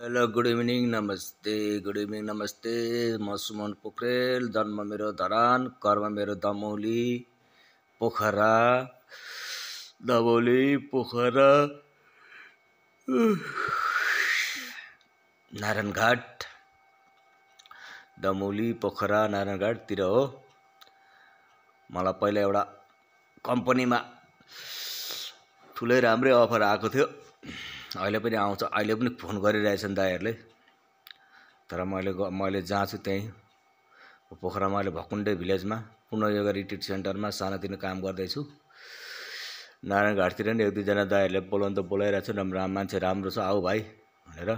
Hello good evening नमस्ते म सुमन पोखरेल। जन्म मेरो धरान, कर्म मेरो दमौली पोखरा नारायणघाट। दमौली पोखरा नारायणघाटतिर हो। मलाई पहिला एउटा कम्पनीमा ठुलै राम्रै अफर आएको थियो। अहिले पनि आउँछ, अहिले पनि फोन गरिरहेछन् दाइहरूले। तर मैले जहाँ छु त्यहीँ पोखरामा अहिले भकुण्डे भिलेजमा पुनर्योग रिट्रिट सेन्टरमा सानोतिनो काम गर्दैछु। नारायणघाटतिर नि एक दुईजना दाइहरूले बोलाउनु त बोलाइरहेको छु, मान्छे राम्रो छ आऊ भाइ भनेर।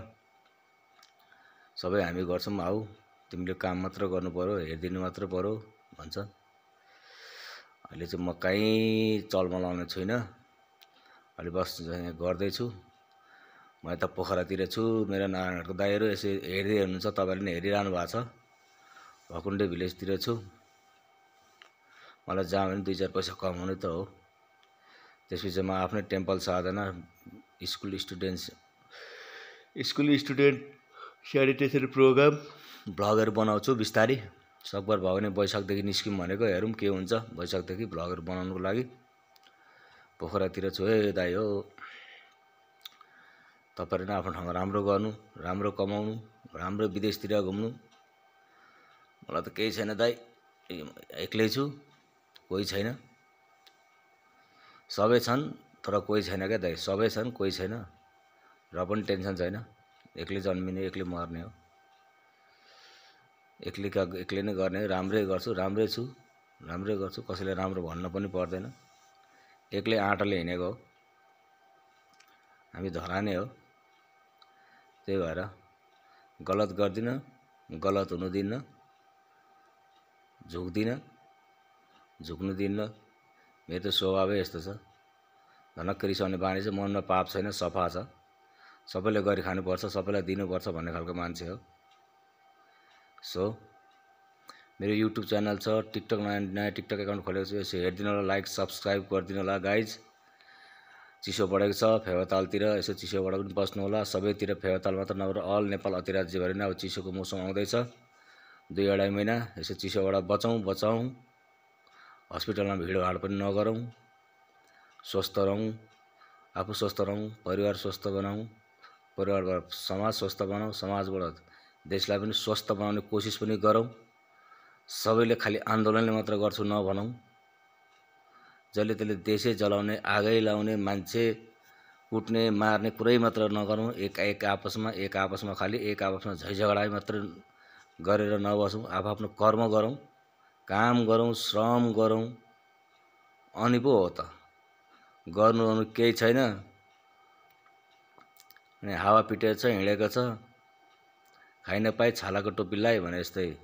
सबै हामी गर्छौँ, आऊ तिमीले काम मात्र गर्नु पर्यो, हेरिदिनु मात्र पर्यो भन्छ। अहिले चाहिँ म कहीँ चलमलाउने छुइनँ, अहिले बस गर्दैछु। म यता पोखरातिर छु। मेरो नारायणघाटको दाइहरू यसो हेर्दै हुनुहुन्छ, तपाईँहरूले नि हेरिरहनु भएको छ। भकुण्डे भिलेजतिर छु। मलाई जहाँ पनि 2-4 पैसा कमाउने त हो। त्यसपछि म आफ्नै टेम्पल साधना स्कुल स्टुडेन्ट स्यानिटेसन प्रोग्राम भ्लगहरू बनाउँछु बिस्तारै। सकभर भयो भने वैशाखदेखि निस्क्यौँ भनेको, हेरौँ के हुन्छ। वैशाखदेखि भ्लगहरू बनाउनुको लागि पोखरातिर छु। हे दाइ हो, तपाईहरु आफ्नो ठाउँमा राम्रो गर्नु, राम्रो कमाउनु, राम्रो विदेशतिर घुम्नु। मलाई त केही छैन दाइ, एक्लै छु, कोही छैन। सबै छन् तर कोही छैन क्या दाइ, सबै छन् कोही छैन। र पनि टेन्सन छैन, एक्लै जन्मिने एक्लै मर्ने हो। एक्लै नै गर्ने, राम्रै गर्छु, राम्रै छु, राम्रै गर्छु। कसैले राम्रो भन्न पनि पर्दैन। एक्लै आँटाले हिँडेको हो। हामी धराने हो। त्यही भएर गलत गर्दिन, गलत हुनु दिन्न, झुक्दिन, झुक्नु दिन्न। मेरो त स्वभावै यस्तो छ। धनक्क रिसाउने बानी छ, मनमा पाप छैन, सफा छ। सबैले गरी खानुपर्छ, सबैलाई दिनुपर्छ भन्ने खालको मान्छे हो। सो मेरो युट्युब च्यानल छ, टिकटक नयाँ टिकटक एकाउन्ट खोलेको छु। यसो हेरिदिनु होला, लाइक सब्सक्राइब गरिदिनु होला गाइज। चिसो बढेको छ फेवातालतिर, यसो चिसोबाट पनि बस्नु होला। सबैतिर फेवाताल मात्र नभएर अल नेपाल अधिराज्यभरि नै अब चिसोको मौसम आउँदैछ। 2-2.5 महिना यसो चिसोबाट बचौँ। हस्पिटलमा भिडभाड पनि नगरौँ, स्वस्थ रहौँ, आफू स्वस्थ रहौँ, परिवार स्वस्थ बनाऊँ, परिवारबाट समाज स्वस्थ बनाऊँ, समाजबाट देशलाई पनि स्वस्थ बनाउने कोसिस पनि गरौँ। सबैले खालि आन्दोलनले मात्र गर्छु नभनौँ। जसले त्यसले देशै जलाउने, आगै लाउने, मान्छे कुट्ने, मार्ने कुरै मात्र नगरौँ। एक आपसमा खालि झैझगडा मात्र गरेर नबसौँ। आफ्नो कर्म गरौँ, काम गरौँ, श्रम गरौँ। अनि पो हो त, गर्नु केही छैन। अनि हावा पिटेको छ, हिँडेको छ, खाइ नपाई छालाको टोपी लाइ भने जस्तै